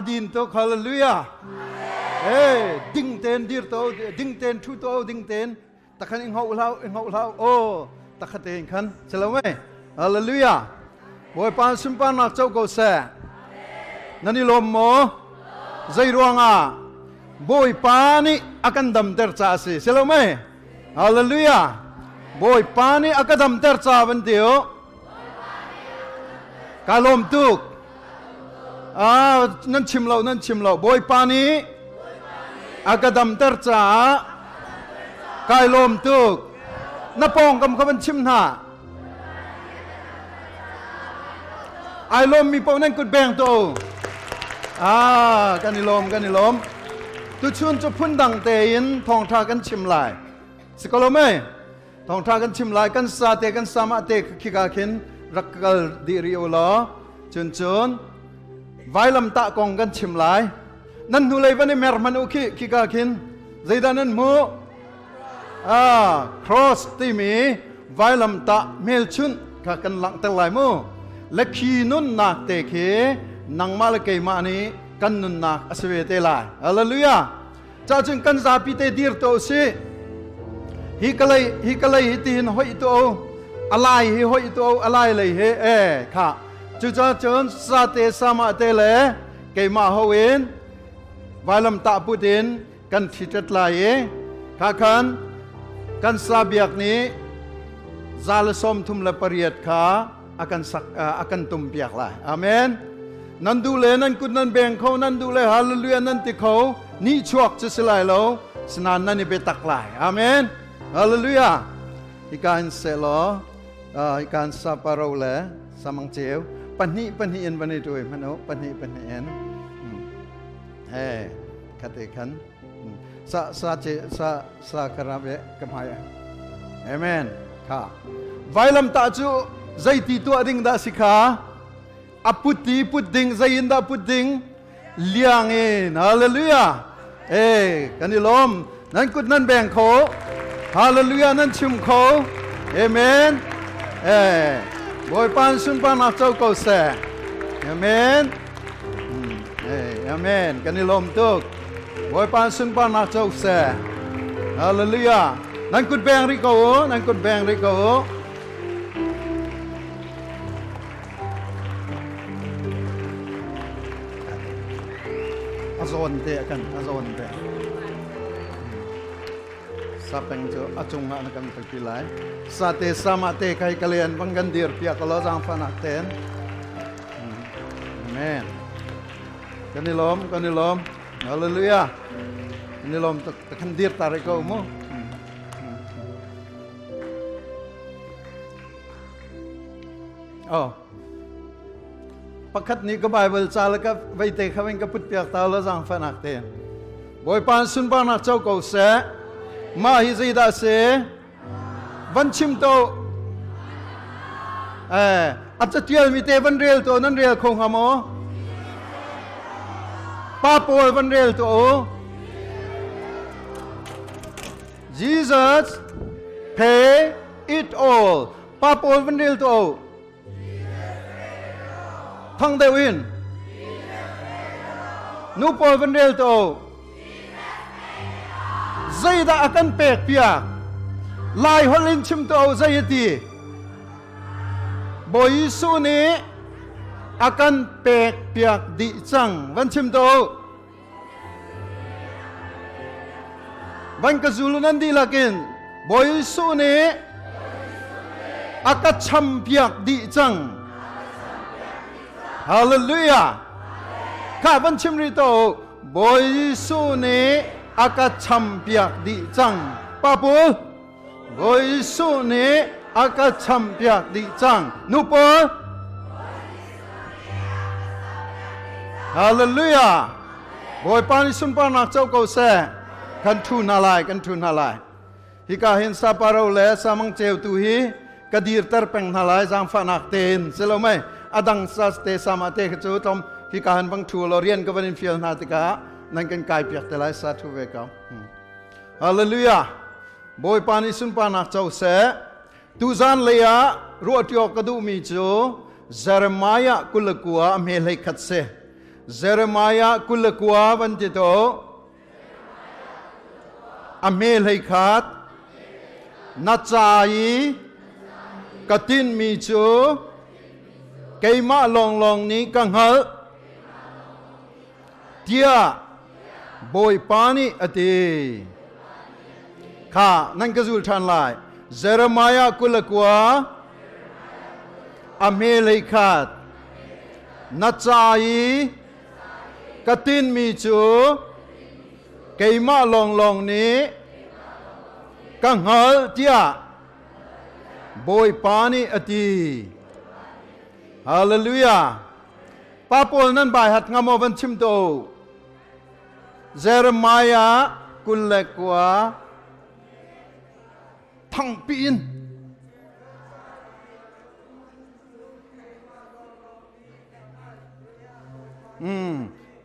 Din tuk hallelujah. Hey, ding ten dir to ding ten thu to ding ten takhan ing hau hlau ing hau hlau o takhat ten khan chalo mai hallelujah. Bawipa sunparnak co ko seh. Nan i lawm maw? Zei ruangah Bawipa nih a kan damter ca a si. Si lo mei? Hallelujah. Bawipa nih a ka damter ca van ti u. Ka lawm tuk. Ah, nan chim lo, nan chim lo. Bawipa nih a ka damter caah kai lawm tuk. Na pawngkam kha van chim hna. Ai lawm mi paoh nan kut beng to. Ah, kan i lawm, kan i lawm. Tuchun cu phundang tein thawngtha kan chim lai. Si ko lo mei? Thawngtha kan chim lai, kan sa te kan sama te khika khin rak kal dih rih u law. Cun cun vailam tah kong kan chim lai. Nan hnulei van i mer hmanh u khi khika khin zeidah nan hmuh? Ah, cross timi vailamtah hmelchunh kha kan langhter lai mu. Le khi nunnak te khi nangmah le keimah nih kan nunnak a si ve te lai. Hallelujah. Ca cun kan zapi te dir to si. Hi ka lei hi ka lei hi tihin hoih to alai hi hoih to alai lei he e kha cucaah cun sa te sama te le keimah ho in vailam tah put in kan ṭhiṭet lai i kha khan kan sa biak nih 138 kha a kan sak a kan tum piak lai. Amen. Nan duh le nan kut nan beng kho, nan duh le hallelujah nan ti kho, ni chuak cu si lai lo, sinan nan i biatak lai. Amen. Hallelujah. Hika in selaw hika in sa paro le samang ceu pahnih pahnih in van i tuai hmanh u pahnih pahnih in He khate khan sa sa che sa sa karab e ka hmai amen kha vailam ta cu zeiti tuah ding dah si kha a put ti put ding zei in dah put ding liang in hallelujah e kan i lawm nan kut nan beng kho hallelujah nan chim kho amen e bawipa sunparnak co ko seh amen Amen. Kan i lawm tuk. Bawipa sunparnak co seh. Hallelujah. Nan kut beng rih ko u. Nan kut beng rih ko u. A zawn te a kan a zawn te. Sapeng cu a cungah na kan peki lai. Sate sama te kai kalian bang kan dir piak lo zang fanak ten. Amen. Kan i lawm, kan i lawm. Hallelujah. Kan i lawm tuk. Kan dir ta rih ko mu. Oh. Pakhat nih ka Bible ca le ka veite kha ka put piak ta lo zang fanak te. Bawipa sunparnak co ko seh. Mah hi zeidah si? Van chim to. Eh, a catial mi te van rel to nan rel kho hnga maw? Pa Paul van rel to u. Jesus pay it all. Pa Paul van rel to u. Thang deuh in. Nu pawl van rel to. Zeidah a kan pek piak? Lai holh in chim to zei a ti? Bawi Jesuh nih a kan pek piak dih cang. Van chim to. Van ka zul nan dihlak in Bawi Jesuh nih a ka champiak dih cang. Hallelujah. Kha van chim rih to Bawi Jesuh nih a ka champiak dih cang. Pa Paul Bawi Jesuh nih a ka champiak dih cang. Nu pawl Hallelujah. Bawipa nih sunparnak co ko seh. Kan thu hna lai, kan thu hna lai. Hika hin saparo le samang ceu tu hi ka dirter peng hna lai zaangfahnak tein si lo mei adang sa te sama te kha cu tlom hika han bang thu lo rian ka van in fial hna tikah nan kan kai piak te lai sa thu ve ko. Hallelujah. Bawipa nih sunparnak co seh. Tuzan lei ah ruahṭi awk ka duhmi cu Jeremiah 29 a hme 11 si. Jeremiah 29 van ti to. A hme hlei khat. Na ca i ka tinhmi cu keimah lawnglawng nih ka hngalh tiah Bawipa nih a ti. Kha nan ka zul ṭhan lai. Jeremiah 29 a hme hlei khat. Na ca i ka tinhmi cu keimah lawnglawng nih ka hngalh tiah Bawipa nih a ti. Hallelujah. Pa pawl nan bai hat ngam maw van chim to. Jeremiah 29 thangpi in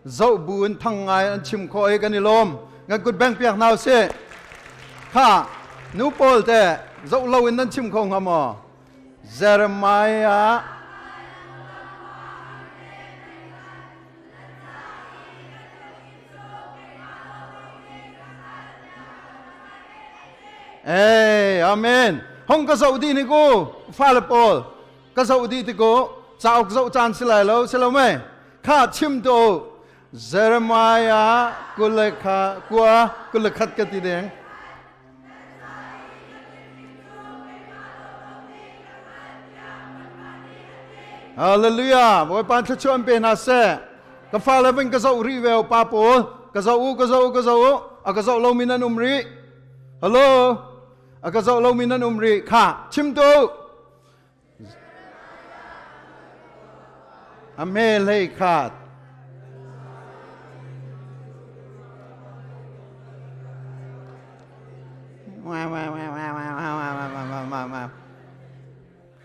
Zoh bu in thang ngai an chim khawh i kan i lawm. Ngan kut beng piak hna usih. Kha nu pawl te zoh lo in nan chim kho hnga maw? Jeremiah Hey, amen. Hong ka zoh dih ni ku fale pawl. Ka zoh dih ti ku cauk zoh caan si lai lo si lo mei kha chim tu Jeremiah kul le kha kua 21 ka ti deng. Hallelujah. Bawipa thluachuah an pe hna seh. Ka fale vin ka zoh rih ve pa pawl. Ka zoh u, ka zoh u, ka zoh u. A ka zoh lomi nan um rih. Hello. A ka zoh lomi nan um rih. Kha chim tu. A me hlei khat.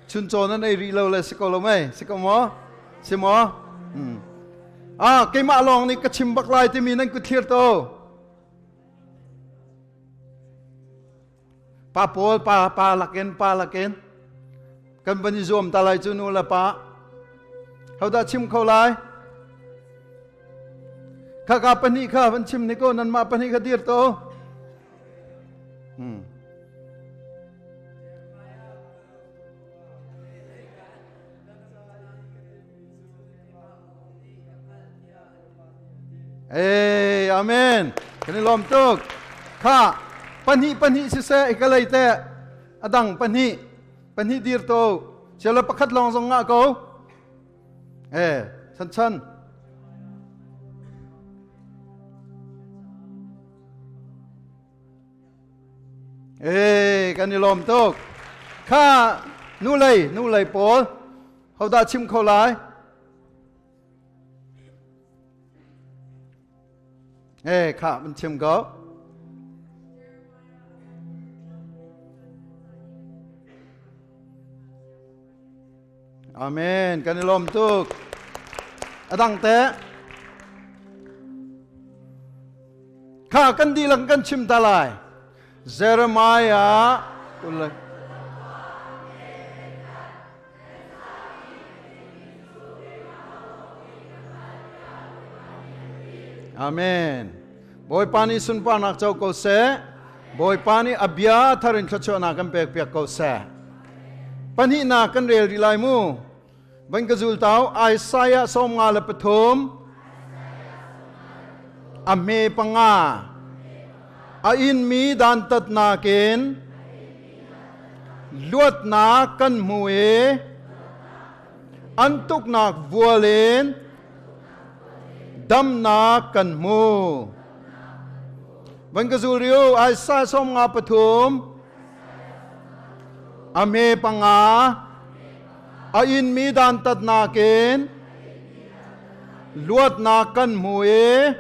Chuncaw nan ei rih lo le si ko lo mei? Si ko maw? Si maw? Hmm. Ah, keimah lawng nih ka chim bak lai timi nan kut thlir to. Pa pawl pa pa lakin pa lakin kan van i zuam ta lai cu nu le pa. Hodah chim kho lai? Khaka pahnih kha van chim ni ko nanmah pahnih kha dir to. Hmm. Hey, amen. Kan i lawm tuk. Kha pahnih pahnih siseh i ka lei te a dang pahnih pahnih dir to. Siala pakhat lawng zong ngah ko. Eh, chan chan. Eh, kan i lawm tuk. Kha nu lei nu lei pawl hodah chim kho lai? Eh, kha man chim ko. Amen. Kan i lawm tuk. A dang te. Kha kan dihlak kan chim ta lai. Jeremiah Amen. Bawipa nih sunparnak co ko seh. Bawipa nih a bia thar in thluachuahnak kan pek piak ko seh. Pahnihnak kan rel rih lai mu. Van ka zul tau Isaiah 53 a hme panga a inmi dantatnak in luatnak kan hmu i an tuknak vual in damnak kan hmu. Van ka zul riu Isaiah 53 a hme panga a inmi dantatnak in luatnak kan hmu i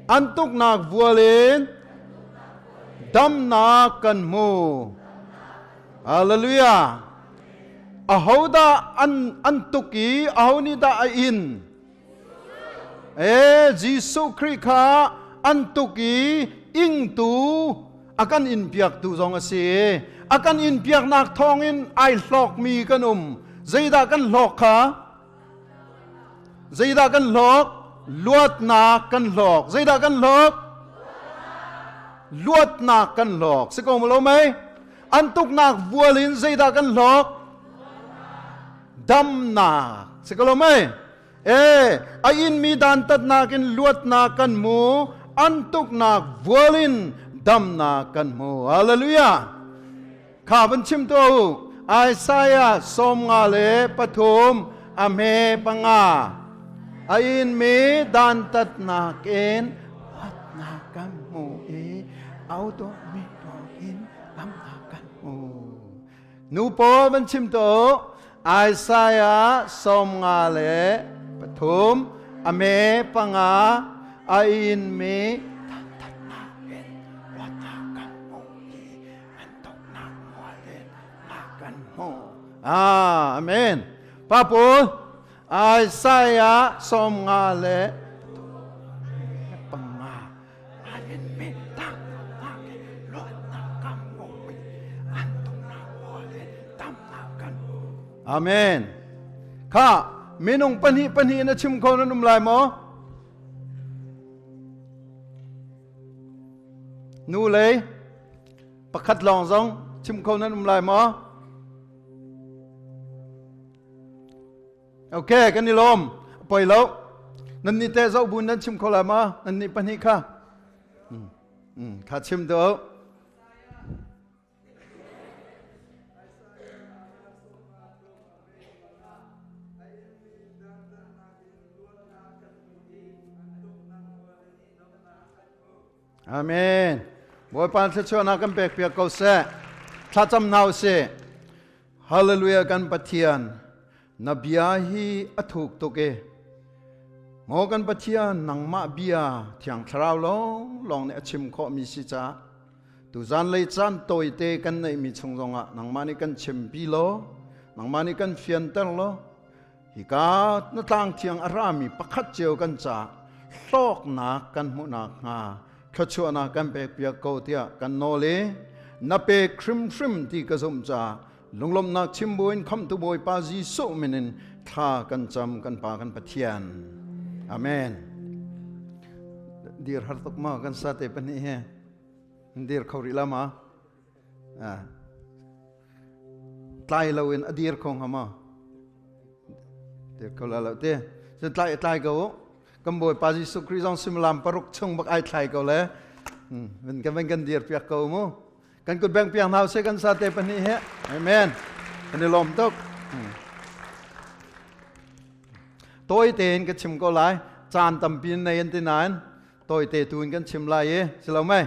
an tuknak vual in damnak kan hmu. Hallelujah. Ahodah an an tuk i aho nih dah a in? E Jesuh Khrih kha an tuk i ingtu a kan in piaktu zong a si. A kan in piaknak thawngin ai hlawkmi kan um. Zeidah kan hlawk kha? Zeidah kan hlawk? Luatnak kan hlawk. Zeidah kan hlawk? Luatnak kan hlawk. Si ko lo mei? An tuknak vual in zeidah kan hlawk? Damnak. Si ko lo mei? E, a inmi dantatnak in luatnak kan hmu, an tuknak vual in damnak kan hmu. Hallelujah! Kha van chim tuah u. Isaiah 53 a hme panga. A inmi dantatnak in luatnak kan hmu i au mi in damnak kan hmu. Nu pawl van chim tuah u. Isaiah 53 a me panga a inmi dantatnak in luatnak kan hmu i an tuknak mual in nak kan hmu. Ah, amen. Pa pawl Isaiah 53 a inmi dantatnak in luatnak kan hmu i an tuknak mual in damnak kan hmu. Amen. Kha minung pahnih pahnih in a chim kho nan um lai maw? Nu lei pakhat lawng zong chim kho nan um lai maw? Ok, kan i lawm. Poi lo. Nan nih teh zoh bu nan chim kho lai maw? Nan nih pahnih kha. Kha chim tu. Amen. Bawipa thluachuahnak kan pek piak ko seh. Thlacam hna usih. Hallelujah kan Pathian. Na bia hi a thuk tuk e. Maw kan Pathian nangmah bia thiang thlarau lawng lawng nih a chim khawh mi si ca. Tuzan lei caan tawite kan neih mi chung zongah nangmah nih kan chim pi law, nangmah nih kan fianter law, Hika na tlang thiang a rami pakhat cio kan ca hlawknak kan hmuhnak hnga thluachuahnak kan pekpiak ko tiah kan nawl i na pek hrimhrim ti ka zumh caah lunglawmhnak chim buin khamhtu Bawipa Jesuh min in thla kan cam kan Pa kan Pathian. Amen. Dir har tuk ma kan sa te pahnih he dir kho rih la ma? Tlai lo in a dir kho hnga maw? Dir kho la lo te. Cu tlai tlai ko u. Kan Bawipa Jesuh Khrih zong suimilam paruk chung bak ai thlai ko le. Van kan van kan dir piak ko mu. Kan kut beng piak hna usih kan sa te pahnih he. Amen. Kan i lawm tuk. Tawi tein ka chim ko lai. Caan tampi nei an ti nain tawi te tu in kan chim lai i si lo mei?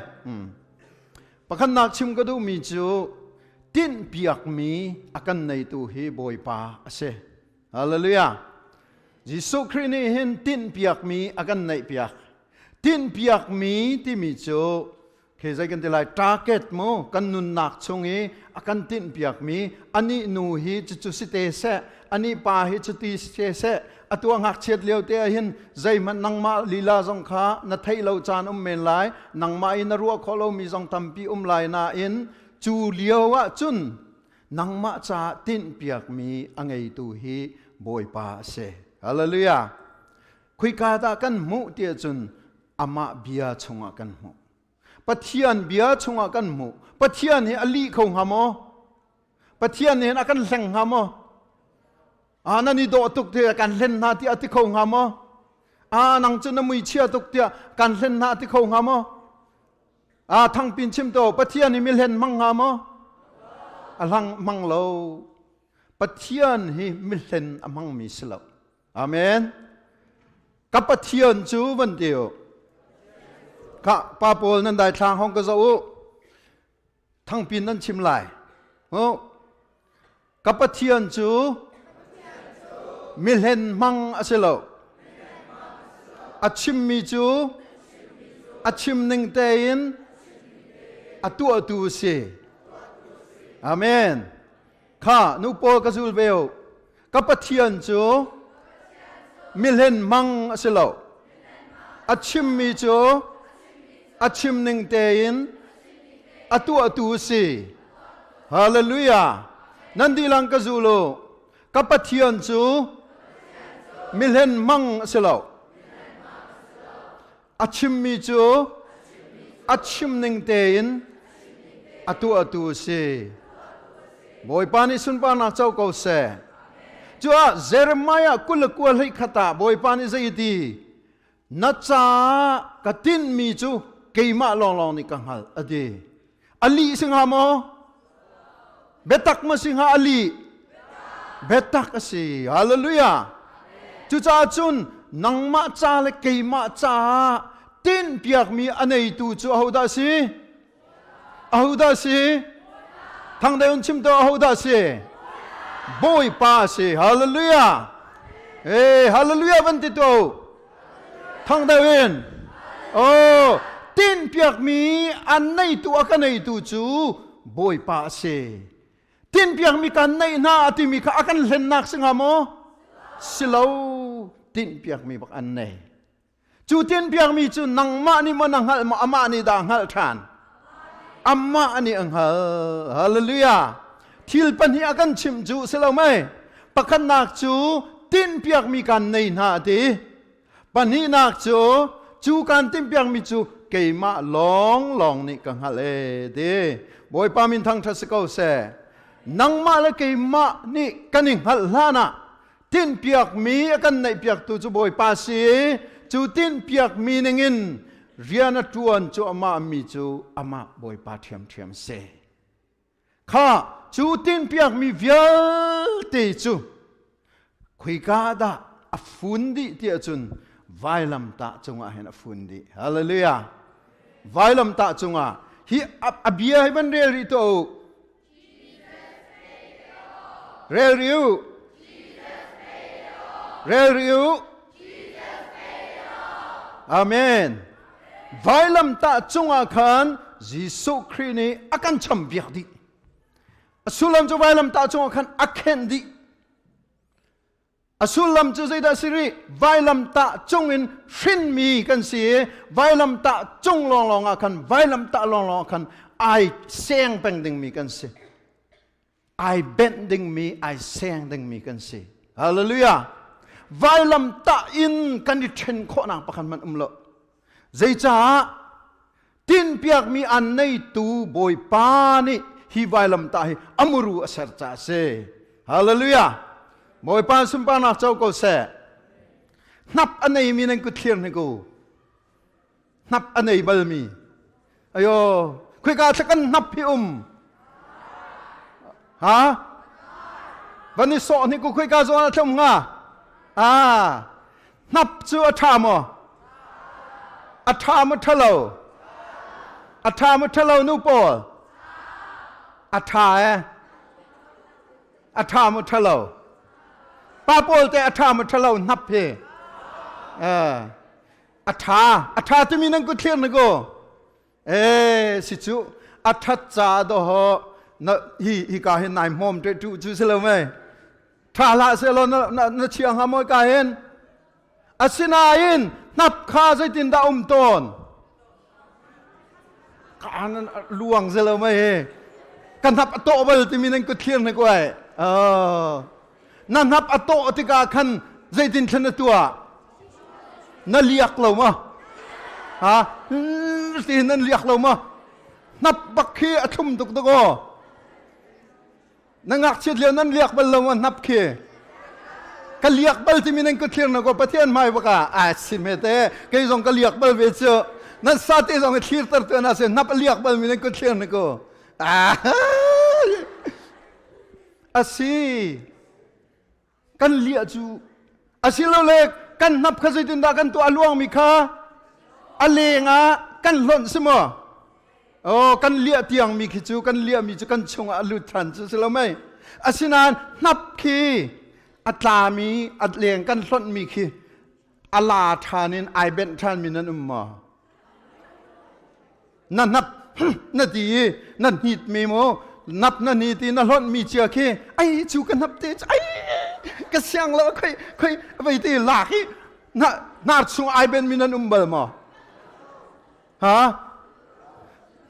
Pakhatnak chim ka duhmi cu tinhpiakmi a kan neitu hi Bawipa a si. Hallelujah. Jesuh Khrih nih hin tinhpiakmi a kan neihpiak. Tinhpiakmi timi cu khi zei kan ti lai target mu kan nunnak chung i a kan tinhpiakmi anih nu hi cucu si te seh anih pa hi cuti si te seh atu a ngakchiat lio te ah hin zeihmanh nangmah lila zong kha na theih lo caan um men lai nangmah i na ruah khawh lomi zong tampi um lai nain cu lio ah cun nangmah caah tinhpiakmi a ngeitu hi Bawipa a si. Hallelujah. Khuika dah kan hmuh ti ahcun amah bia chungah kan hmuh. Pathian bia chungah kan hmuh. Pathian hi a lih kho hnga maw? Pathian nih hin a kan hleng hnga maw? Ah nan i dawh tuk tiah kan hlen hna tiah a ti kho hnga maw? Ah nang cu na mui chia tuk tiah kan hlen hna a ti kho hnga maw? Ah thangpin chim to Pathian hi mi hlen hmang hnga maw? A hlang hmang lo. Pathian hi mi hlen a hmangmi si lo. Amen. Ka Pathian cu van ti u. Ka pa pawl nan daithlang hong ka zoh u. Thangpin nan chim lai. Ka Pathian cu mihlen hmang a si lo. A chimmi cu a chim ning tein a tuahtu a si. Amen. Kha nu pawl ka zul ve u. Ka Pathian cu mihlen hmang a si lo. A chimmi cu a chim ning tein a tuahtu a si. Hallelujah. Nan dilang ka zul u. Ka Pathian cu Mihlen hmang a si lo. A chimmi cu a chim ning tein a tuahtu a si. Bawipa nih sunparnak co ko seh. Cuah Jeremiah 29 hlei khat ah Bawipa nih zei ti? Na caah ka tinhmi cu keimah lawnglawng nih ka hngalh a ti. A lih si hnga maw? Biatak ma si hnga a lih? Biatak a si. Hallelujah. Cucaah cun nangmah ca le keimah caah tinhpiakmi a neitu cu ahodah a si? Ahodah a si? Thangdeuh in chim tuah ahodah a si? Bawipa a si. Hallelujah. Hey, hallelujah van ti tuah u. Thangdeuh in. Oh, tinhpiakmi an neitu a ka neitu cu Bawipa a si. Tinhpiakmi kan neih hna a timi kha a kan hlennak si hnga maw? Si lo. Tinhpiakmi bak an nei. Cu tinhpiakmi cu nangmah nih maw na hngalh maw amah nih dah a hngalh ṭhan? Amah nih a hngalh. Hallelujah. Thil pahnih a kan chimh cu si lo mei? Pakhatnak cu tinhpiakmi kan nei hna a ti. Pahnihnak cu cu kan tinhpiakmi cu keimah lawnglawng nih ka hngalh e ti. Bawipa min thangṭhat si ko seh. Nangmah le keimah nih kan i hngalh hlan ah tinhpiakmi a kan neihpiaktu cu Bawipa si i cu tinhpiakmi ningin rian a ṭuan cu amah mi cu amah Bawipa ṭhiamṭhiam si. Kha cu tinhpiakmi vialte cu khuika dah a fun dih ti ahcun vailamtah cungah hin a fun dih. Hallelujah. Vailamtah cungah hi a bia hi van rel rih tuah u. Rel rih u. Rel rih u. Amen. Vailamtah cungah khan Jesuh Khrih nih a kan champiak dih. A sullam cu vailamtah cungah khan a khenh dih. A sullam cu zeidah si rih? Vailamtah cungin hrinmi kan si i vailamtah cung lawnglawng ah khan vailamtah lawnglawng ah khan ai seng peng dingmi kan si. Ai benh dingmi, ai seng dingmi kan si. Hallelujah! Vailamtah in kan i ṭhen khawhnak pakhat hmanh um lo. Zeicah tinpiakmi an neitu Bawipa nih hi vailamtah hi a muru a ser caah a si. Hallelujah! Bawipa sunparnak co ko seh. Hnap a neimi nan kut thlir hnik u. Hnap a nei balmi. Ayo, khika thla kan hnap hi um. Ha? Van i sawh hnik u khika zawn a thlum hnga. Ah, hnap cu a ṭha maw? A ṭha maw ṭhalo? A ṭha maw ṭhalo nu pawl? A ṭha eh. A ṭha maw ṭhalo? Pa pawl te a ṭha maw ṭhalo hnap hi? Eh, a ṭha. A ṭha timi nan kut thlir na ko. Eh, si cu a ṭhat ca dawh na hi hi ka hin nai hmawm te tu cu si lo mei. Ṭha hlah sehlaw na, na, na chia hnga maw ka hin? Asinain hnap kha zeitindah um tawn? Kaan luang zelo mei hi. Ka hnap a tawh bal timi nan kut thlir hnik uai. Oh. Na hnap a tawh tikah khan zeitin thlen na tuah? Na liak lo ma? Ha? Ti nan liak lo ma? Hnap bak khi a thlum tuk tuk aw. Na ngakchiat lio nan liak bal lo ma hnap khi? Ka liak bal timi nan ka thlir na ko Pathian hmai baka a sim he te kei zong ka liak bal ve cu nan sate zong i thlir ter tu na se hnap a liak bal mi nan ka thlir na ko asi kan liah cu asilole kan hnap kha zeitindah kan tuah a luangmi kha a leng ah kan hlonh si maw oh kan liah tiangmi khi cu kan liahmi cu kan chungah a lut ṭhan cu si lo mei asinain hnap khi a tlami a leng kan hlonhmi khi a la ṭhan in ai benh ṭhanmi nan um maw Na hnap na ti i na hnit mi mu nap na ni ti na hlonh mi cia khi ai cu ka hnap te ai ka siang lo khoi khoi vei ti lak hi na hnar chung ai ben mi nan um bal maw ha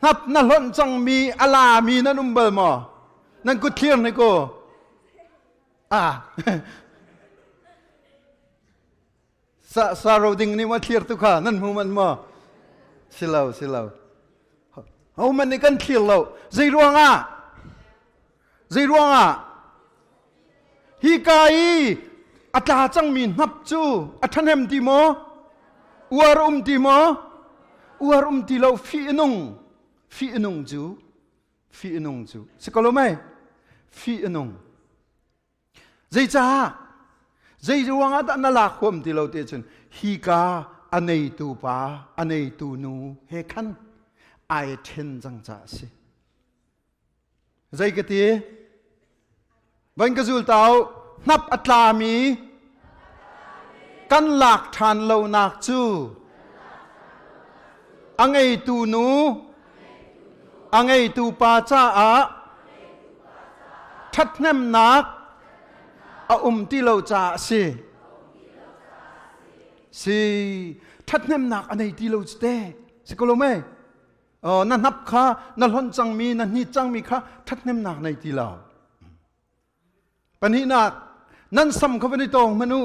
hnap na hlonh cang mi a la mi nan um bal maw nan kut thlir ni ko ah. Sa sa ro ding nih ma thlir tu kha nan hmu man maw? Si lo, si lo. Ho man nih kan thlir lo. Zei ruangah? Zei ruangah? Hi ka i a tla cangmi hnap cu a ṭhahnem ti maw? Uar um ti maw? Uar um ti lo fih a nung. Fih a nung cu, fih a nung cu. Si ko lo mei? Fih a nung. Zeicah? Zei ruangah dah na lak huam ti lo ti cun hi ka a neitu pa, a neitu nu he khan ai ṭhen cang caah a si. Zei ka ti? Van ka zul tau hnap a tlami kan lak ṭhan lonak cu a ngeitu nu a ngeitu pa caah ṭhathnemnak a um ti lo caah a si. Si ṭhathnemnak a nei ti lo cu te si ko lo mei? Na hnap kha na hlonh cangmi na hnit cangmi kha ṭhathnemnak nei ti lo. Pahnihnak, nan sam kha van i tawng hmanh u.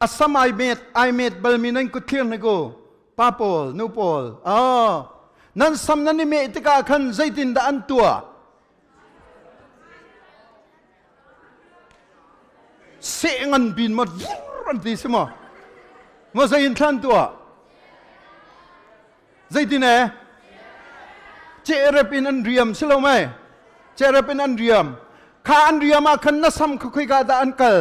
A sam ai met, ai met balmi nan kut thlir hnik u. Pa pawl, nu pawl. Nan sam nan i meh tikah khan zeitindah an tuah? Seh ngan bin ma vur an ti si maw? Maw zei in thlan tuah? Zeitin e? Cehrep in an riam si lo mei? Cehrep in an riam. Kha an riam ah khan na sam kha khoika dah an kal?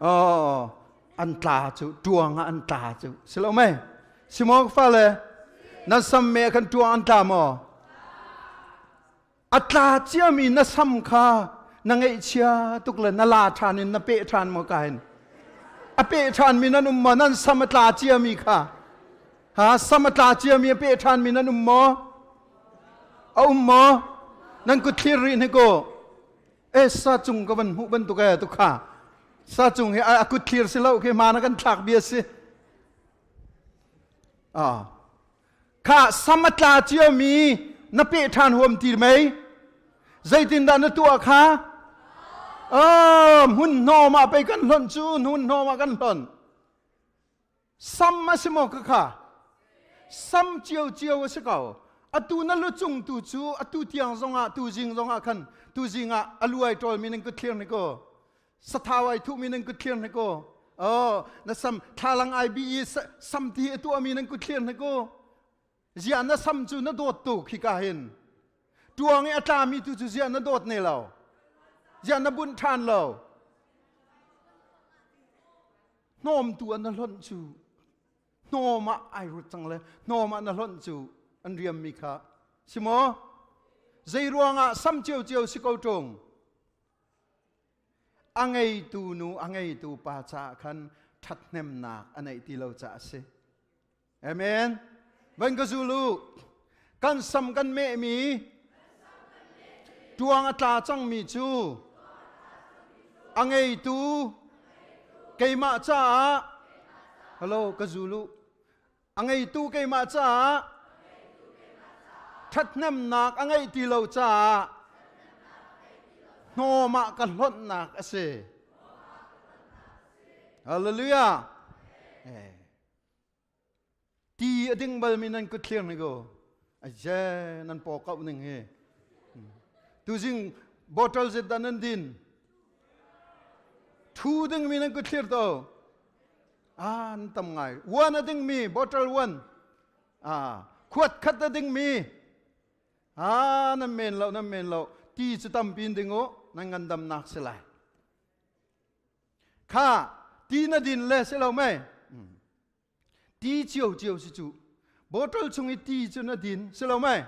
Oh, an tla cu tuang ah an tla cu si lo mei? Si maw fale? Na sam me khan tuang an tla maw? A tla ciami na sam kha na ngaihchia tuk le na la ṭhan in na peh ṭhan maw ka hin? A peh ṭhanmi nan um maw? Nan sam a tla ciami kha ha sam a tla ciami a peh ṭhanmi nan um maw? A um maw? Nan kut thlir rih hnik u. E sa cung ka van hmuh bantuk e tu kha sa cung hi a kut thlir si lo khi ma na kan thlak bia si. Ah Kha sam a tla ciami na peh ṭhan huam ti mei? Zeitindah na tuah kha? Oh, hmun hnawm ah pei kan hlonh cu, hmun hnawm ah kan hlonh. Sam a si maw ka kha? Sam ciocio a si ko. Atu na lucung tu cu atu tiang zongah tu zing zongah khan tu zing ah a luai ṭawlmi nan kut thlir ni ko. Sathau ai thuhmi nan kut thlir hnik u. Oh, na sam thlalang ai bi i sam ti a tuahmi nan kut thlir hnik u. Zia na sam cu na dawt tuk hika hin. Tuang i a tlami tu cu zia na dawt ne lo. Zia na bunh ṭhan lo. Hnawm tu an na hlonh cu hnawm ah ai rut cang le hnawm ah na hlonh cu an riammi kha si maw? Zei ruangah sam ciocio si ko ṭung? A ngeitu nu, a ngeitu pa caah khan ṭhathnemnak a neih ti lo caah a si. Amen. Van ka zul u. Kan sam kan mehmi tuang a tla cangmi cu a ngeitu keimah caah hello ka zul u a ngeitu keimah caah ṭhathnemnak a ngeih ti lo caah hnawm ah ka hlonhnak a si. Hallelujah. Ti a ding balmi nan kut thlir ni ko. Aje nan paw kau ning hi. Tuzing bottle zet dah nan din. Thu ding mi nan kut thlir to. Ah, an tam ngai. One a dingmi, bottle one. Ah, khuat khat a dingmi. Ah, nan men lo, nan men lo. Ti cu tampi in ding u, nan ngandamnak si lai. Kha, ti na din le si lo mei? Ti cio cio si cu. Bottle chung i ti cu na din, si lo mei?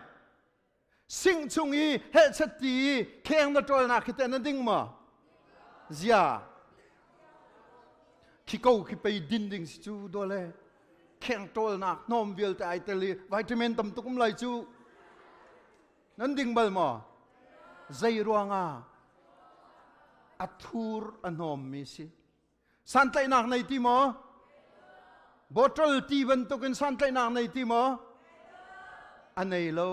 Sing chung i hehchat ti i kheng na ṭawlnak khi teh na ding maw? Zia. Khi ko khi pei din ding si cu dawle. Kheng ṭawlnak hnawm vialte ai tel i vitamin tam tuk um lai cu. Nan ding bal maw? Zei ruangah a thur a hnawmmi si. Santlaihnak nei ti maw? Bottle ti bantukin santlaihnak nei ti maw? A nei lo.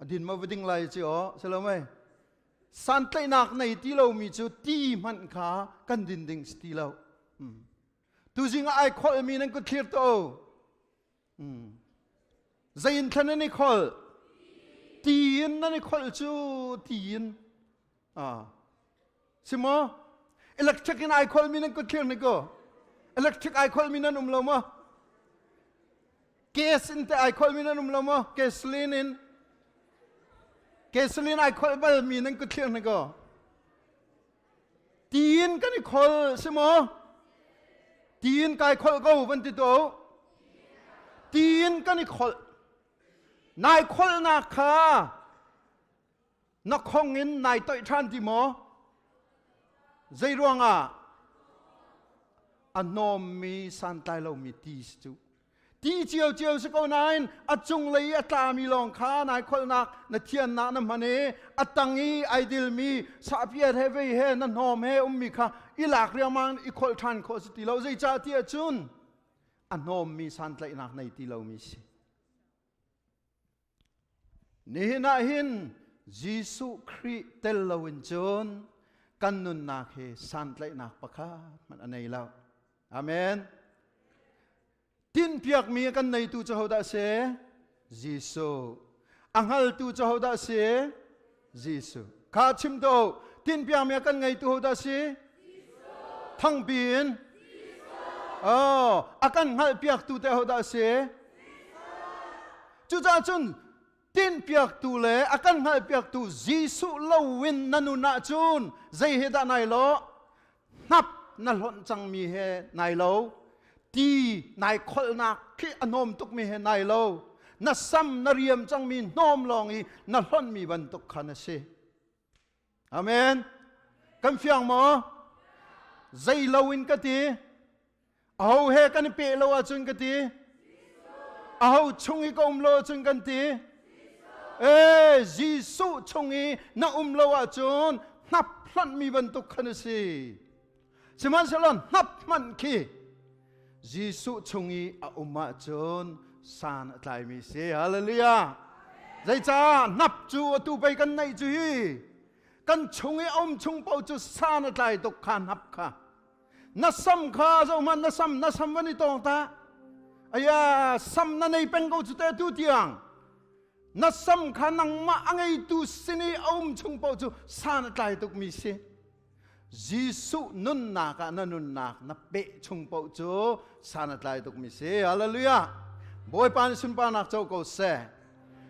A din ma va ding lai ci aw, si lo mei? Santlaihnak nei ti lomi cu ti hmanh kha kan din ding si ti lo. Tuzing ah ai kholmi nan kut thlir to. Zei in thlan nan i kholh? Ti in nan i kholh cu ti in. Ah. Si maw? Electric in ai kholmi nan kut thlir ni ko. Electric ai kholmi nan um lo maw? Gas in te ai kholmi nan um lo maw? Gasoline in. Gasoline ai kholh balmi nan kut thlir ni ko. Tiin kan i khol si maw? Tiin kai kholh ko van ti to. Tiin kan i kholh. Nai kholhnak kha na khong in nai toih ṭhan ti maw? Zei ruangah? A hnawmmi santlai lomi ti si cu. Ti ciocio si ko nain a cunglei i a tlami lawng kha nai kholhnak na thiannak na hman i a tang i ai dilmi sahpiat he vei he na hnawm he ummi kha i lak riangmang i kholh ṭhan khawh si ti lo. Zeicah ti ahcun a hnawmmi santlaihnak nei ti lomi si. Nihin ah hin Jesuh Khrih tel loin cun kan nunnak hi santlaihnak pakhat hmanh a nei lo. Amen. Tinhpiakmi a kan neitu cu hodah a si? Jesuh. A hngaltu cu hodah a si? Jesuh. Kha chim to. Tinhpiakmi a kan ngeitu hodah a si? Thangpi in. Oh, a kan hngalhpiaktu te hodah a si? Cucaah cun tinhpiaktu le a kan hngalhpiaktu Jesuh loin na nun ahcun zei he dah nai lawh? Hnap na hlonh cangmi he nai lo. Ti nai kholhnak khi a hnawm tukmi he nai lo. Na sam na riam cangmi hnawm lawng i na hlonhmi bantuk kha na si. Amen. Kan fiang maw? Zei lo in ka ti. Aho he kan i peh lo ahcun ka ti. Aho chung i ka um lo ahcun kan ti. Ee, Jesuh chung i na um lo ahcun hnap hlanhmi bantuk khan a si. Sihmanhsehlaw hnap hmanh khi Jesuh chung i a um ahcun san a tlaimi si. Hallelujah. Zeicah hnap cu atu pei kan neih cu hi kan chung i a um chung paoh cu san a tlai tuk kha hnap kha. Na sam kha zohhmanh na sam na sam van i tawng ta. Aya sam na nei peng ko cu te tu tiang. Na sam kha nangmah a ngeitu sin i a um chung paoh cu san a tlai tukmi si. Jesuh nunnak ah na nunnak na peh chung paoh cu san a tlai tukmi si. Hallelujah. Bawipa nih sunparnak co ko seh.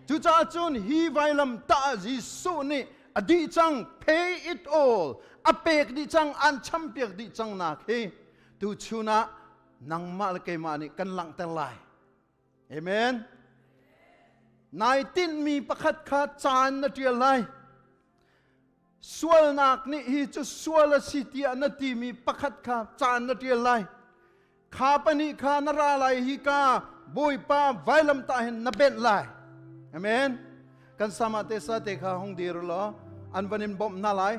Cucaah cun hi vailam tah Jesuh nih a dih cang, pay it all, a pek dih cang, an champiak dih cang nak hi tuchun ah nangmah le keimah nih kan langhter lai. Amen. Nai tinhmi pakhat kha caan na ṭial lai. Sualnak nih hi cu sual a si tiah na timi pakhat kha caan na ṭial lai. Kha pahnih kha na ra lai hi ka Bawipa vailamtah hin na benh lai. Amen. Kan sama te sa te kha hung dir law an van in bawmh hna lai.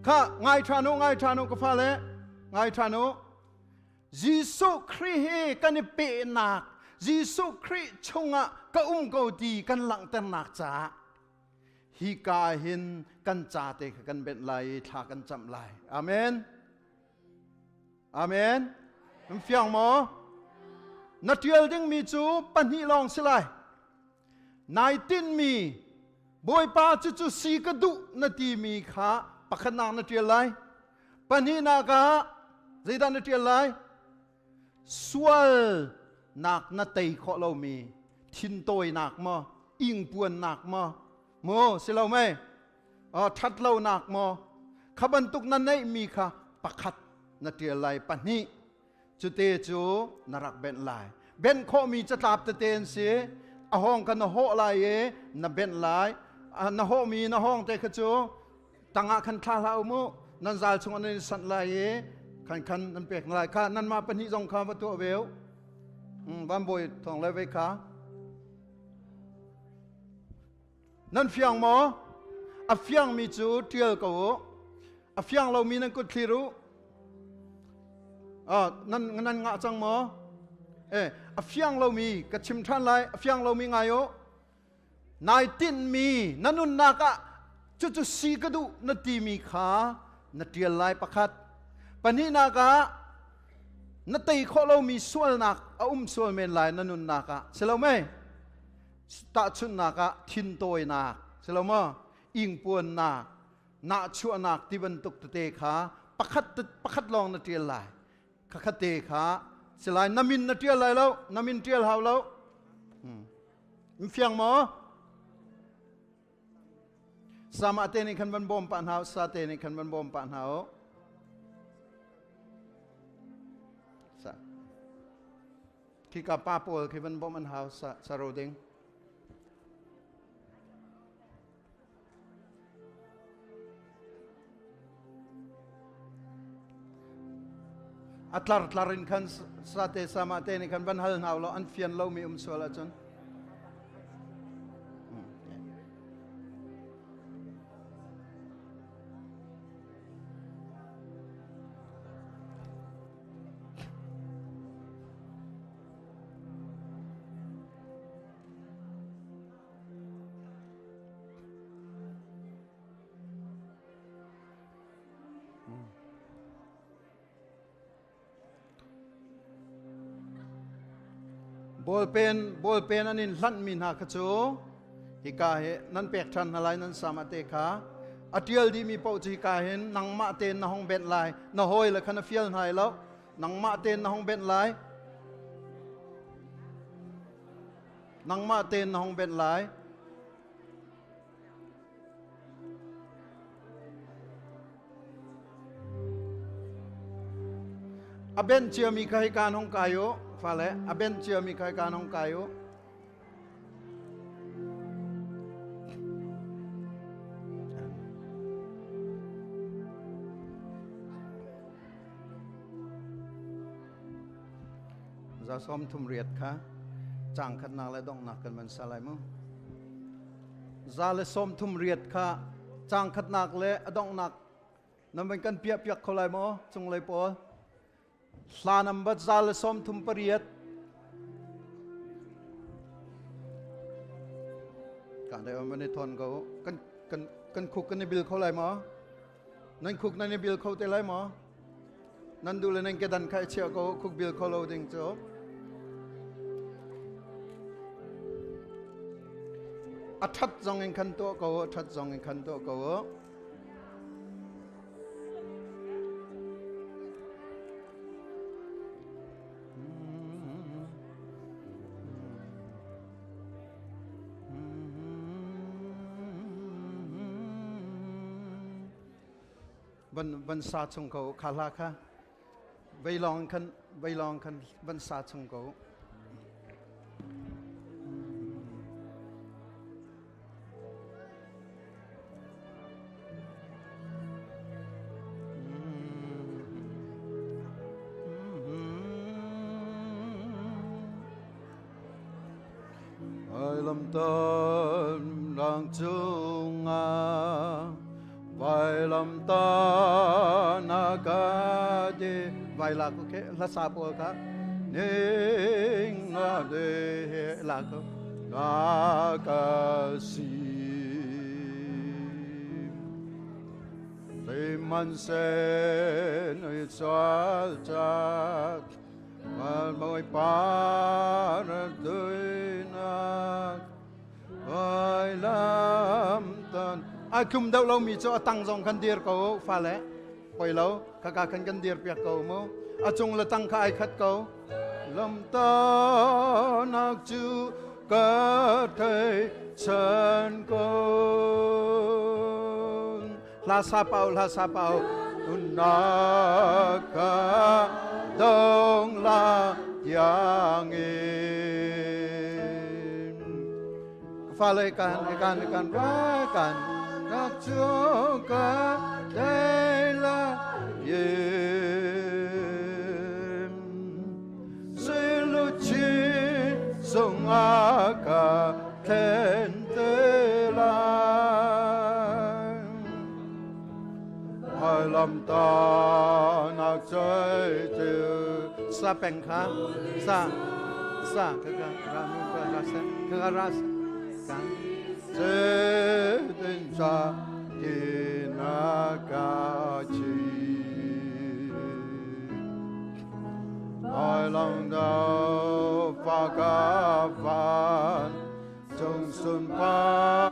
Kha ngai ṭhan u, ngai ṭhan u ka fale, ngai ṭhan u. Jesuh Khrih hi kan i pehnak, Jesuh Khrih chungah ka um ko ti kan langhternak caah hi ka hin kan ca te kha kan benh lai i thla kan camh lai. Amen. Amen. Nan fiang maw? Na ṭial dingmi cu pahnih lawng si lai. Nai tinhmi Bawipa cucu si ka duh na timi kha pakhatnak na ṭial lai. Pahnihnak ah zeidah na ṭial lai? Sualnak na tei khawh lomi thintawinak maw, ingpuannak maw, maw si lo mei? Ṭhatlonak maw? Kha bantuk na neihmi kha pakhat na ṭial lai. Pahnih cute cu na rak benh lai. Benh khawhmi catlap tete an si. A hawng kha na hawh lai i na benh lai. Na hawhmi na hawng te kha cu tangah khan thla hlah u mu. Nan zal chungah nan i sanh lai i khan khan nan pek lai kha nanmah pahnih zong kha va tuah ve u. Van bawi thawng le ve kha. Nan fiang maw? A fiangmi cu ṭial ko u. A fiang lomi nan kut thlir u. Nan, nan ngah cang maw? Eh, a fiang lomi ka chim ṭhan lai. A fiang lomi ngai u. Nai tinhmi na nunnak ah Cucu si ka duh na timi kha na ṭial lai pakhat. Pahnihnak ah na tei khawh lomi sualnak a um sual men lai na nunnak ah. Si lo mei? Tahchunhnak ah thintawinak, si lo maw? Ingpuannak, nahchuahnak ti bantuk tete kha pakhat pakhat lawng na ṭial lai. Khakhat te kha si lai na min na ṭial lai lo, na min ṭial hau lo. Fiang maw? Sama te nih khan van bawm pah hna sa te nih khan van bawm pah hna u. Sa. Khika pa pawl khi van bawm an hau sa saro ding. A tlar tlar in khan sate sama te nih khan van hal hna law an fian lomi um sual ahcun. Ballpen ballpen an in hlanhmi hna kha cu hika hi nan pek ṭhan hna lai nan sam ate kha a ṭial dihmi paoh cu hika hin nangmah tein na hong benh lai na hawi le kha na fial hna lo nangmah tein na hong benh lai nangmah tein na hong benh lai A ben ciami kha hi kaan hong kai u fale a ben ciami kha hi kaan hong kai u Za som thum riat kha cang khatnak le donghnak kan van sa lai mu. 138 kha caang khatnak le a donghnak nan van kan piah piak kho lai maw cunglei pawl hla nambat 138 kan dai on i thon ko kan kan kan khuk kan i bil kho lai maw nan khuk nan i bil kho te lai maw nan duh le nan kedan kha i chiah ko khuk bil kho lo ding cu a ṭhat zong in khan tuah ko a ṭhat zong in khan tuah ko Van van sa chung ko kha hla kha vei lawng khan vei lawng khan van sa chung ko. Vailamtan rang cungah vailamtan a ka di vaila ko ke hla sa pawl kha ning na de he la ko na ka si Sihmanhseh nui sual cak Mal Bawipa duinak vailam tan a tlum deuh lomi cu a tang zong kan dir ko fale poi lo khaka khan kan dir piak ko mu a cung le tang kha ai khat ko lamtanak cu ka thei chan ko Hla sa pau hla sa pau nunnak ka dong la tiangin fale kan kan kan ra kan rak chu ka dei la yim silu chi sunga ka thlen te lai Vailamtanak cei sa peng kha sa sa ka ka ra nu ka ra sa ka ra sa ka ce tin sa tin a ka chim. Vailam do fa ka van cung sunpar.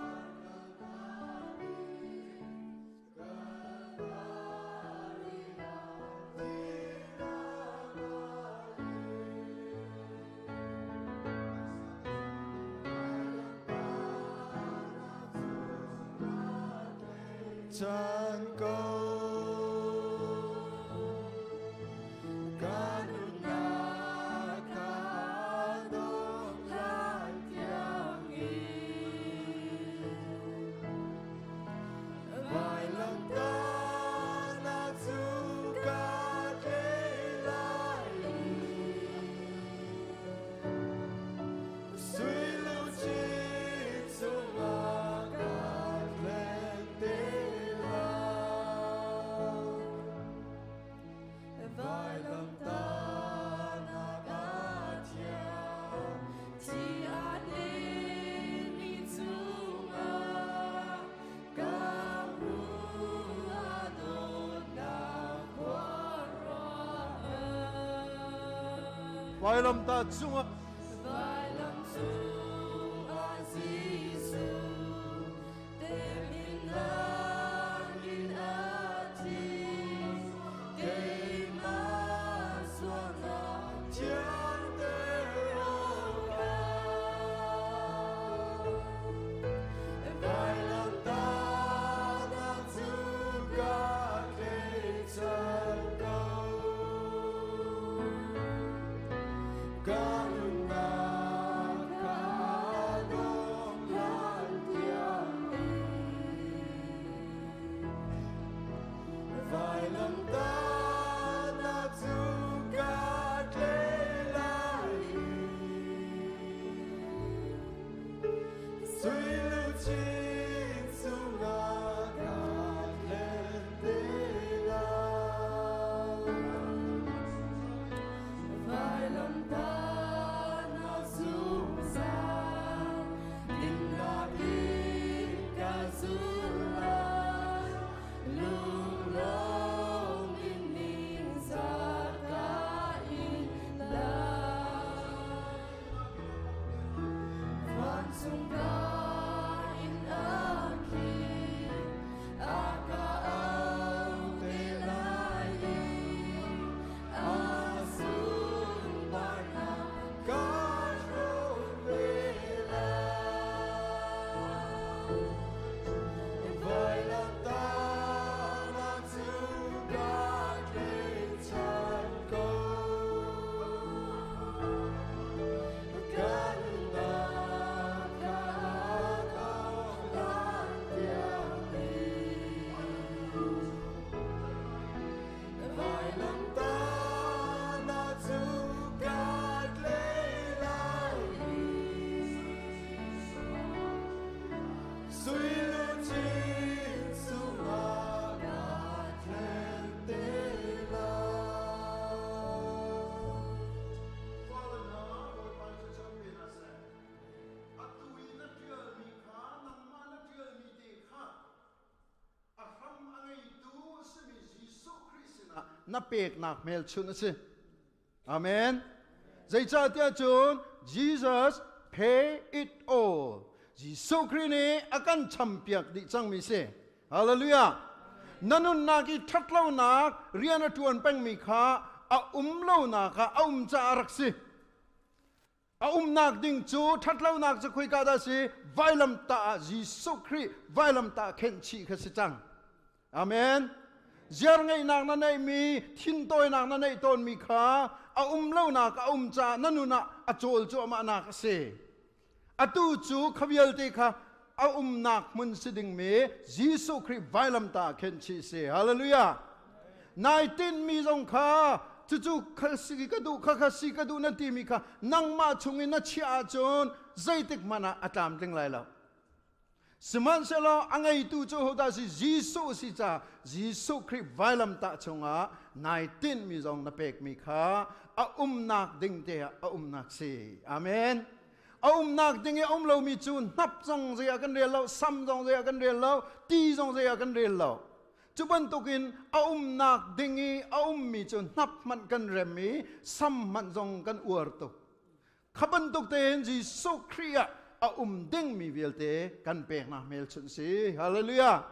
Chan ko ka nunnak ka dong hlan tiangin Vailamtahnak cu ka tlei lai i Sui luchin cungah ka tlen te lai. Vailamtahnak a thiang thi a hlenmi cungah ka hmuh a dawtnak khuaruahhar. Vailamtah cungah Vailam cungah Jesuh Teminnak in a thi, keimah sualnak thianter awkah. Vailamtahnak cu ka tleichan ko. Ka nunnak ka dong hlan tiang Vailamtahnak cu ka tlei lai i Sui luchin cungah ka tlen te lai. Vailamtahnak zungzal dinnak in ka zul lai. Lunglawm in ningzah ka in lai. Vancung ka in a khi a ka auh te lai i a sunparnak ka hrawm ve lai. Vailamtahnak cu ka tleichan ko. Ka nunnak ka dong hlan tiang Vailamtahnak cu ka tlei lai i Sui luchin cungah ka tlen te lai. Fale hna, Bawipa cu champion a si. Atu i na ṭialmi kha nangmah na ṭialmi te kha a hram a ngeitu a simi Jesuh Khrih sinah na peknak hmelchunh a si. Amen. Zeicahtiah cun Jesus pay it all. Jesuh Khrih nih a kan champiak dih cangmi si. Hallelujah. Na nunnak i ṭhatlonak rian a ṭuan pengmi kha a um lonak ah a um caah a rak si. A umnak ding cu ṭhatlonak cu khoika dah si? Vailamtah ah Jesuh Khrih vailamtah khenh chih kha si cang. Amen. Ziar ngeihnak na neihmi, thintawinak na neih tawnmi kha a um lonak a um caah na nun ah a cawl cuahmahnak a si. Atu cu kha vialte kha a umnak hmun si dingmi Jesuh Khrih vailamtah khenh chih si. Hallelujah. Nai tinhmi zong kha cucu kha si ka duh kha kha si ka duh na timi kha nangmah chung in na chiah ahcun zeitik hmanh ah a tlamtling lai lo. Sihmanhsehlaw a ngeitu cu hodah si Jesuh si ca Jesuh Khrih vailamtah chungah nai tinhmi zong na pekmi kha a umnak ding te ah a umnak si. Amen. A umnak ding i a um lomi cu hnap zong zei ah kan rel lo, sam zong zei ah kan rel lo, ti zong zei ah kan rel lo. Cu bantukin a umnak ding i a ummi cu hnap hmanh kan rem i sam hmanh zong kan uar tuk. Kha bantuk tein Jesuh Khrih ah a um dingmi vialte kan peknak hmelchunh si. Hallelujah.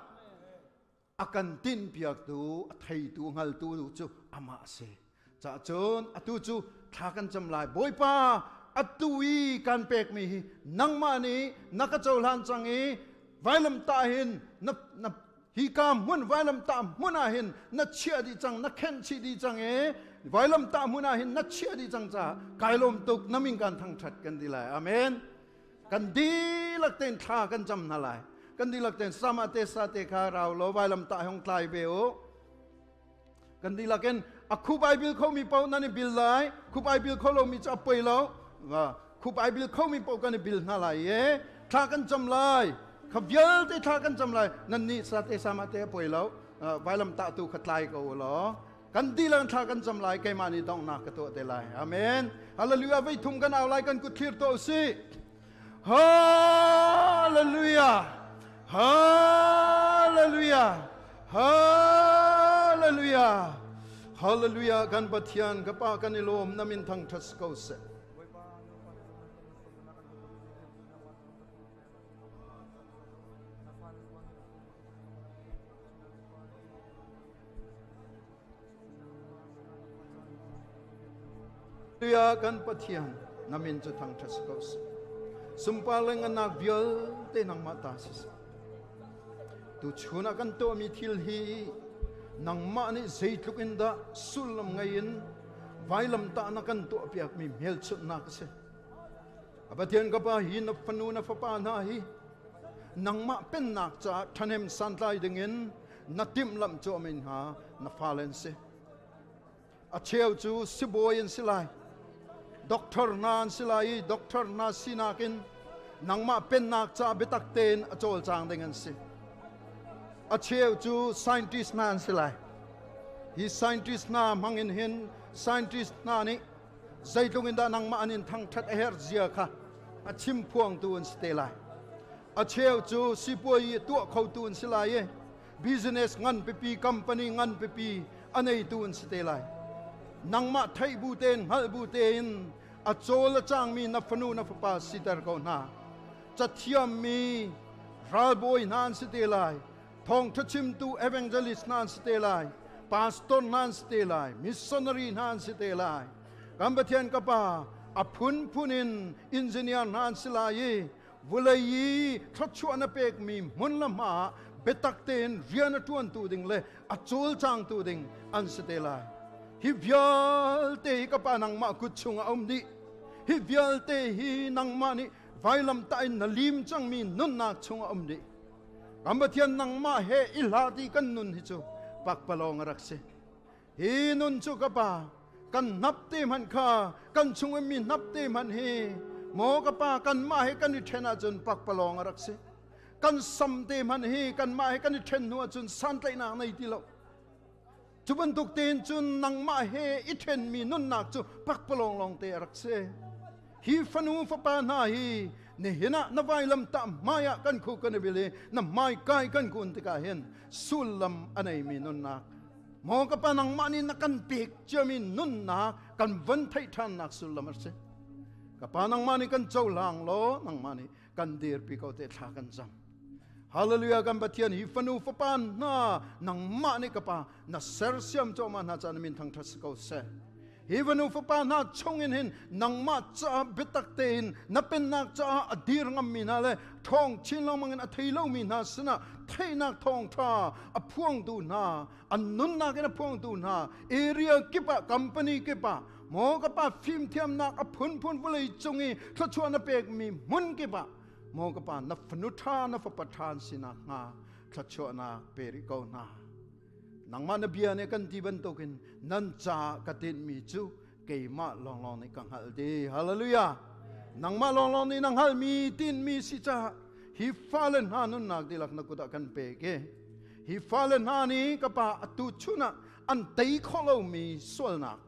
A kan tinhpiaktu, a theitu, hngaltu cu amah a si. Cah cun atu cu thla kan cam lai. Bawipa, atu i kan pekmi hi nangmah nih na ka cohlan cang i vailamtah hin na, na hika hmun vailamtah hmun ah hin na chiah dih cang, na khenh chih dih cang i vailamtah hmun ah hin na chiah dih cang caah kai lawm tuk na min kan thangṭhat kan ti lai. Amen. Kan dihlak tein thla kan cam hna lai. Kan dihlak tein sama te sa te kha rau lo vailam tah hong tlai ve u. Kan dihlak in a khup ai bil khomi paoh nan i bil lai. Khup ai bil kho lomi cu a poi lo. Khup ai bil khomi paoh kan i bil hna lai i thla kan cam lai. Kha vialte thla kan cam lai. Nan nih sa te sama te a poi lo. Vailam tah tu kha tlai ko u law. Kan dihlak thla kan cam lai, keimah nih donghnak ka tuah te lai. Amen. Hallelujah. Vei thum kan au lai, kan kut thlir tuah usih. Hallelujah, hallelujah, hallelujah, hallelujah. Kan Pathian ka Pa, kan i lawm, na min thangṭhat ko seh. Tuya kan Pathian, na min cu thangṭhat si ko seh. Sunpar le ngannak vialte nangmah ta si seh. Tu chun ah kan tuahmi thil hi nangmah nih zeitluk in dah sullam ngei in vailamtah na kan tuahpiakmi hmelchunhnak a si. A Pathian ka Pa, hi na fanu na fapa hna hi nangmah pennak caah ṭhahnem santlai dingin na timhlamh cuahmah hna na fale an si. A cheu cu sibawi an si lai, doctor hna an si lai i doctor hna sinak in nangmah pennak caah biatak tein a cawlcang ding an si. A cheu cu scientist hna an si lai. Hi scientist hna hmang in hin scientist hna nih zeitluk in dah nangmah an in thangṭhat a herh zia kha a chim phuangtu an si te lai. A cheu cu sipuai tuah khotu an si lai i business ngan pipi, company ngan pipi a neitu an si te lai. Nangmah theih bu tein, hngalh bu tein a cawl a cangmi na fanu na fapa siter ko hna. Cathiammi ralbawi hna an si te lai, thawngṭha chimtu evangelist hna an si te lai, pastor hna an si te lai, missionary hna an si te lai. Kan Pathian ka Pa, a phunphun in engineer hna an si lai i vulei i thluachuah na pekmi hmun le hma ah biatak tein rian a ṭuantu ding le a cawlcangtu ding an si te lai. Hi vialte hi ka Pa, nangmah kut chungah a um dih. Hi vialte hi nangmah nih vailamtah in na lim cangmi nunnak chungah a um dih. Kan Pathian, nangmah he i hlat i kan nun hi cu pakpalawng a rak si. Hi nun cu ka Pa, kan hnapte hmanh kha, kan chung mi hnapte hmanh hi maw ka Pa, kanmah he kan i ṭhen ahcun pakpalawng a rak si. Kan samte hmanh hi kanmah he kan i ṭhen hnu ahcun santlaihnak nei ti lo. Cu bantuk tein cun nangmah he i ṭhenmi nunnak cu pakpalawng lawngte a rak si. Hi fanu fapa hna hi nihin ah na vailamtah hmaiah kan khu kan i bil i na hmaikai kan kun tikah hin sullam a neimi nunnak maw ka Pa, nangmah nih na kan pek ciami nunnak kan von theih ṭhannak sullam a si. Ka Pa, nangmah nih kan cohlang law nangmah nih kan dirpi ko te thla kan cam. Hallelujah. Kan Pathian, hi fanu fapa hna nangmah nih ka Pa na sersiam cuahmah hna caah na min thangṭhat si ko seh. Hi fanu fapa hna chungin hin nangmah caah biatak tein na pennak caah a dir ngammi hna le ṭhawng chin lengmang in a thei lomi hna sinah theihnak thawngṭha a phuangtu hna, an nunnak in a phuangtu hna, area kip ah, company kip ah, maw ka Pa, fimthiamnak a phunphun vawlei cung i thluachuah na pekmi hmun kip ah, maw ka Pa, na fanu ṭha na fapa ṭha an si nakhnga thluachuahnak pe rih ko hna. Nangmah na bia nih kan ti bantukin nan caah ka tinhmi cu keimah lawnglawng nih ka hngalh di. Hallelujah. Nangmah lawnglawng nih na hngalhmi tinhmi si caah hi fale hna nunnak dihlak na kut ah kan pek i hi fale hna nih ka Pa, atu chun ah an tei khawh lomi sualnak,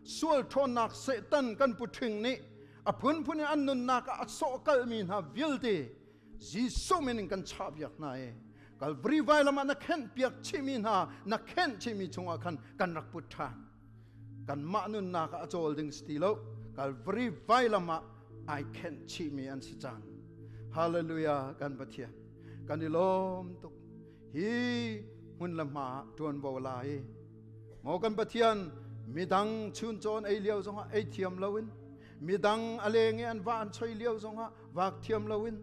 sual ṭhawnnak Satan kan puṭhing nih A phunphun in an nunnak ah a sawhkalhmi hna vialte Jesuh min in kan chahpiak hna i Calvary vailam ah na khenhpiak chihmi hna na khenh chihmi chungah khan kan rak put ṭhan. Kanmah nunnak ah a cawl ding si ti lo. Calvary vailam ah ai khenh chihmi an si cang. Hallelujah kan Pathian. Kan i lawm tuk. Hi hmun le hma ah ṭuanvo la i maw kan Pathian midang chuncawn ei lio zongah ei thiam loin midang a leng i an va an choi lio zongah vak thiam loin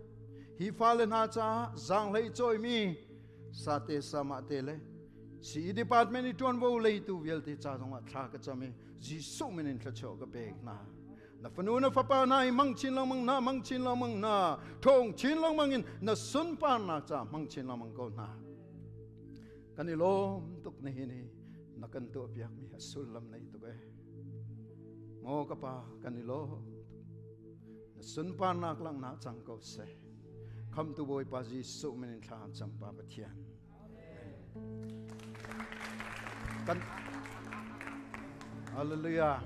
hi fale hna caah zaanghlei cawimi sate sama te le CE department i ṭuanvo leitu vialte ca zongah thla ka cam i Jesuh min in thluachuah ka pek hna. Na fanu na fapa hna hi hmang chin lengmang hna, hmang chin lengmang hna, ṭhawng chin lengmang in na sunparnak ca hmang chin lengmang ko hna. Kan i lawm tuk nihin hi na kan tuahpiakmi a sullam nei tuk ee. Maw ka pa kan i lawm tuk. Na sunparnak langhnak cang ko seh. Khamtu Bawipa Jesuh min in thla cam pa Pathian. Kan Hallelujah.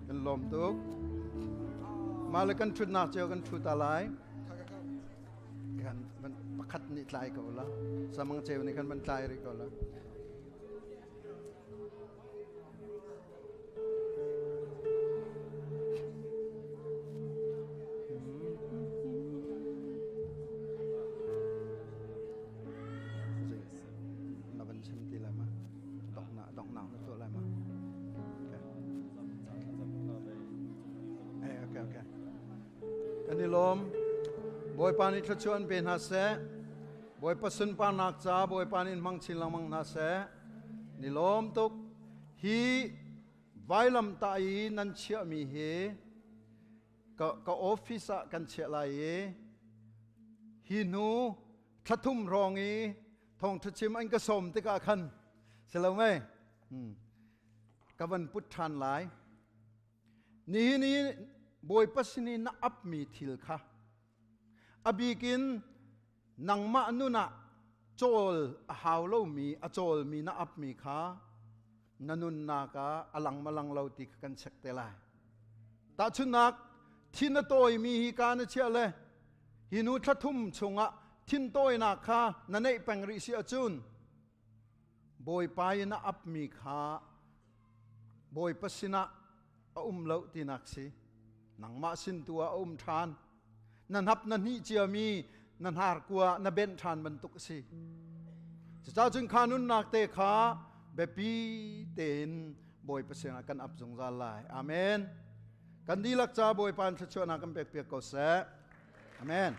Kan lawm tuk. Mah le kan ṭhutnak cio kan ṭhu ta lai. Kan pakhat nih tlai ko la. Samang ceu nih khan van tlai rih ko la. Na van chim ti lai ma? Donghnak donghnak na tuah lai ma? Okay. Eh, okay, okay. Kan i lawm. Bawipa nih thluachuah an pe hna seh. Bawipa sunparnak ca Bawipa nih in hmang chin lengmang hna seh. Ni lawm tuk. Hi vailamtah i nan chiahmi hi ka, ka office ah kan chiah lai i hi hnu thlathum hrawng i thawngṭha chim an ka sawm tikah khan si lo mei ka van put ṭhan lai. Nihin i Bawipa sin i na apmi thil kha a bikin nangmah nun ah cawl a hau lomi a cawlmi na apmi kha na nunnak ah a lang ma lang lo ti kha kan check te lai. Tahchunhnak, thin a tawimi hi ka na chiah le hi nu thla thum chungah thin tawinak kha na neih peng rih si ahcun Bawipa i na apmi kha Bawipa sinah a um lo tinak si. Nangmah sin tu ah a um ṭhan. Na hnap na hnih ciami na hnarkua na benh ṭhan bantuk a si. Cucaah cun kha nunnak te kha biapi tein Bawipa sinah kan ap zungzal lai. Amen. Kan dihlak ca Bawipa in thluachuahnak kan pekpiak ko seh. Amen.